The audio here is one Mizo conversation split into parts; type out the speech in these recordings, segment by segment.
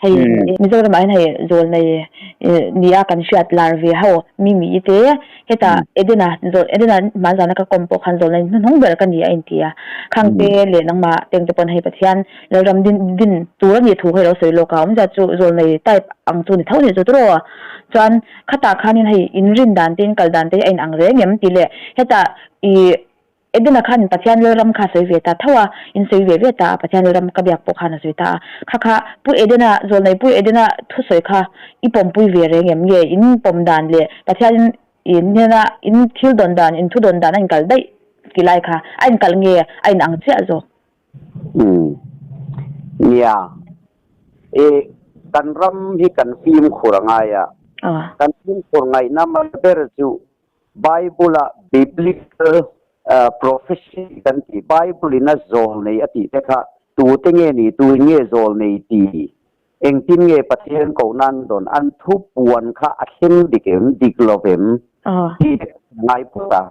Hei Mizoramah hian hei zawl nei nia kan hriat lar ve ho mi mi te hetah Edena zawl Edena hmanzana ka kawm pawh khan zawl nei hnuhnung ber ka ni a inti a. Khang te leh nangmah teng te pawn hei Pathian Lalram din din tur a nih thu kha i lo sawi lawk a, awmzia chu zawl nei type ang chu ni tho ni chu tawh. Chuan khatah khanin hei inrin dan te in kal dan te hi a inang reng em tih leh hetah i Edena khan Pathian Lalram kha a sawi ve ta tho a, in sawi ve ve ta a, Pathian Lalram ka biak pawh khan a sawi ta a. Kha kha Pu Edena, Zawlnei Pu Edena thusawi kha i pawmpui ve reng em nge? In pawm dan leh Pathian in hnena in thil dawn dan, in thu dawn dan a inkal daih ti lai kha a inkal nge a inang chiah zawk? Umm. Nia. I kan ram hi kan fimkhur a ngai a. Kan fimkhur ngaihna mai ber chu Bible-a biblical prophecy kan tih, Bible-in a zawl nei a tih te kha tute nge ni, tuin nge zawl nei ti, engtin nge Pathian koh nan dawn, an thu puan kha a thleng dik em, dik lo vem tih te kha kan ngai phawt a.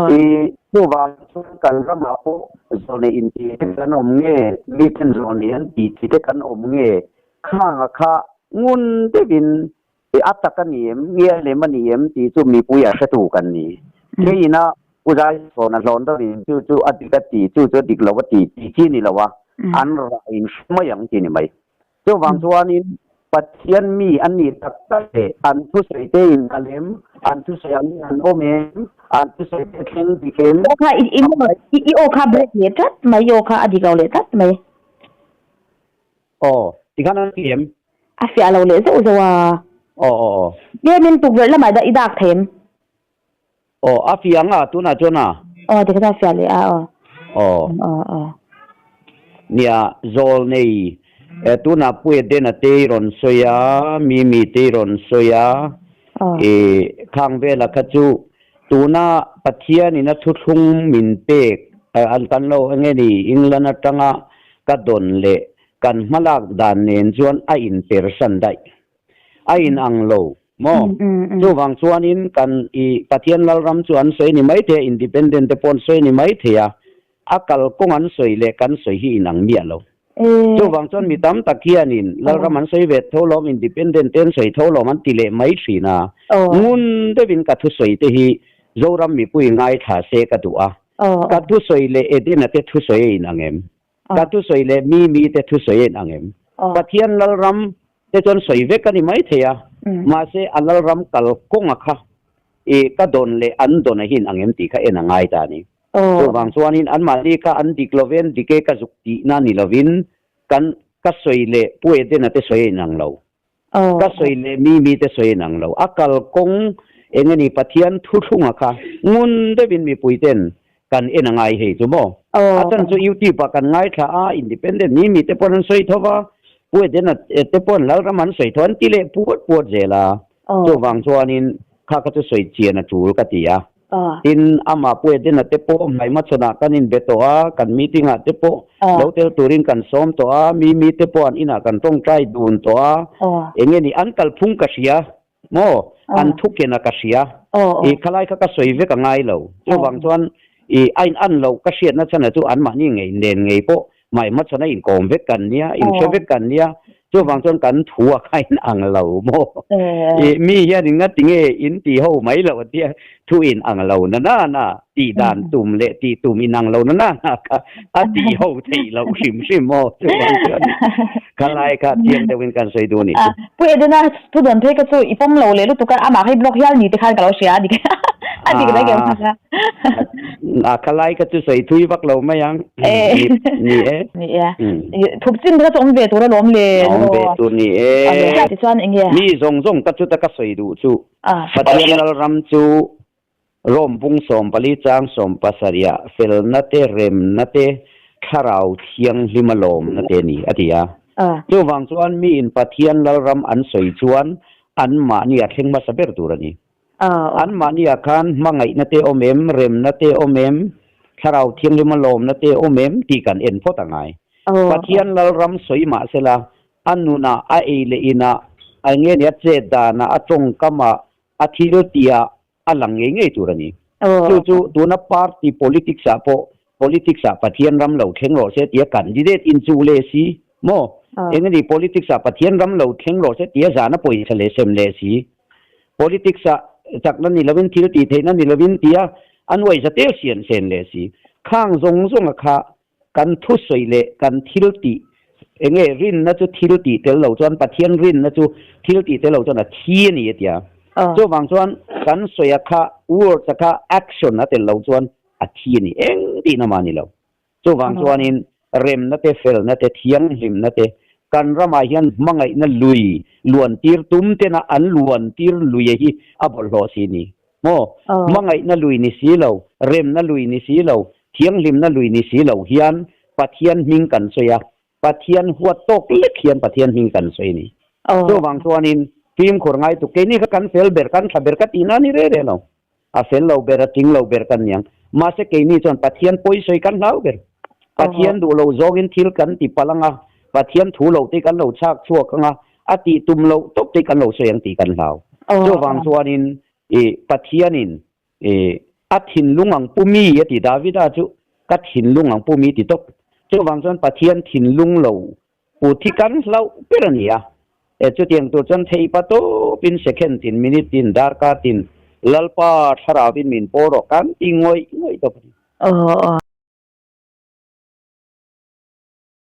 I chuvang chuan kan ramah pawh zawl nei inti te kan awm nge, miten zawl nei an ti ti te kan awm nge, khanga kha ngun deuhin I a tak a ni em, nge a lem a ni em tih chu mipui a hretu kan ni. Keiin a Pu Zaisawn a hlawn deuh in chu chu a dik a ti, chu chu a dik lo a ti tih chi ni lo a, an rah in hre mai ang ti ni mai. Chuvang chuanin Pathian mi an nih tak tak leh an thusawi te in a lem, an thusawi ang in an awm em, an thusawi te thleng dik em? Aw kha i i aw kha break leh tlat mai, i aw kha a dik lo leh tlat mai. Aw, tikhan an ti em? A fiah lo leh zeuh zeuh a. Aw aw aw. Tlemin tukverh lamah i dak thei em? Aw, a fiah ang a tunah chuan a. Aw, tikhan a fiah leh a aw. Aw. Aw aw. Nia, zawl nei tunah Pu Edena te i rawn sawi a, Mimi te i rawn sawi a, i khang vela kha chu tuna Pathianin a thuthlung min pek an kan lo eng nge ni England atanga ka dawn leh kan hmalak dan nen chuan a inpersan daih. A inang lo maw? Chuvang chuanin kan i Pathian Lalram chu an sawi ni mai thei a, independent te pawh an sawi ni mai thei a, a kalkawng an sawi leh kan sawi hi inang miah lo. Chuvang chuan mi tam tak hianin Lalram an sawi ve tho lawm, independent te an sawi tho lawm an ti leh mai thin a. Ngun deuhin ka thusawi te hi Zoram mipui ngaithla se ka duh a. Ka thusawi leh Edena te thusawi a inang em? Ka thusawi leh mi mite thusawi a inang em? Pathian Lalram te chuan sawi vek a ni mai thei a, mahse a Lalram kalkawnga kha i ka dawn leh an dawn a hi inang em tih kha en a ngai ta a ni. Chuvang chuanin anmahni kha an dik lovin dik e ka zuk tihna ni lovin kan ka sawi leh Pu Edena te sawi a inang lo. Ka sawi leh mi mite sawi a inang lo. A kalkawng eng a ni Pathian thuthlunga kha ngun deuhin mipuiten kan en a ngai hei chu maw? A chan chu YouTube ah kan ngaithla a, independent mi mite pawn an sawi tho va, Pu Edena te pawn Lalram an sawi tho an ti leh puat puat zel a. Chuvang chuanin kha kha chu sawi chian a tul ka ti a. Tin, amah Pu Edena te pawh hmaihmachhawnah kan inbe tawh a, kan meeting ah te pawh lo tel turin kan sawm tawh a, mi mi te pawh an inah kan tawngtai dun tawh a, eng nge ni an kalphung ka hria maw, an thukena ka hria, i khalai kha ka sawi vek a ngai lo. Chuvang chuan i a in an loh ka hriatna chhan ah chu anmahni ngei nen ngei pawh Hmaihmachhawn a inkawm vek kan nia, inhre vek kan nia, chuvang chuan kan thu a kha in ang lo maw? I mi hian in ngati nge in ti ho mai lo a tia, thu in ang lo na na na, tih dan tum leh tih tum in ang lo na na na kha a tih ho theih loh hrim hrim maw? Chuvang chuan khalai kha chiang deuhin kan sawi duh a nih chu. Pu Edena thu dawn phei kha chu i pawm lo leh lutuk a, amah kha i block hial ni te khan ka lo hria a dik a dik reng em kha. A khalai kha chu sawi thui vak lo mai ang. Ni e. Ni e. Thup chin te kha chu awm ve tur alawm le. Awm ve tur ni e. Tichuan eng nge? Mi zawng zawng ka chuta ka sawi duh chu. Pathian Lalram chu Rome bung 14 chang 17 ah felna te, remna te, thlarau thianghlim alawmna te ni a ti a. Chuvang chuan miin Pathian Lalram an sawi chuan anmahni a thleng hmasa ber tur a ni. Anmahni ah khan hmangaihna te awm em, remna te awm em, thlarau thianghlim alawmna te awm em tih kan en phawt a ngai. Pathian Lalram sawi mah sela a nunah, a ei leh inah, a nge ni a chet danah, a tawngkamah, a thil tihah a lang ngei ngei tur a ni. Chu chu tuna party politics ah pawh politics ah Pathian ram lo thleng rawh se tia candidate in chu le si maw? Eng a ni politics ah Pathian ram lo thleng rawh se tia zan a pawisa leh sem leh si. Politics ah chakna ni lovin thil tih theihna ni lovin tia a nuai za tel sian sen leh si. Khang zawng zawng a kha kan thusawi leh kan thil tih eng nge rinna chu thil tih tel lo chuan Pathian rinna chu thil tih tel lo chuan a thi a ni a tia. Chuvang chuan kan sawi a kha words a kha action a tel lo chuan a thi a ni eng tihna mah a ni lo. Chuvang chuanin remna te, felna te, thianghlimna te kan ramah hian hmangaihna lui luantir tum tena an luantir lui hi a bawlhhlawh si ni maw? Hmangaihna lui ni si lo, remna lui ni si lo, thianghlimna lui ni si lo hian Pathian hming kan sawi a, Pathian huat tawk lek hian Pathian hming kan sawi a ni. Chuvang chuanin fimkhur ngai tuk keini kha kan fel ber, kan tha ber ka tihna a ni reh reh lo. A fel lo ber, a ting lo ber kan niang. Mahse keini chuan Pathian pawisawi kan hlau ber. Pathian duh lo zawngin thil kan ti palh ang a, Pathian thu lo te kan lo chhak chhuak ang a, a tih tum loh tawp te kan lo sawi ang tih kan hlau. Chuvang chuanin i Pathianin i a thinlung ang pu mi a ti Davida chu ka thinlung ang pu mi ti tawp. Chuvang chuan Pathian thinlung lo Pu thi kan hlauh ber a ni a, e chutiang tur chuan thei pa tawpin second tin, minute tin, darkar tin Lalpa thlarauin min pawl rawh kan ti ngawih ngawih tawp a ni. Aw aw.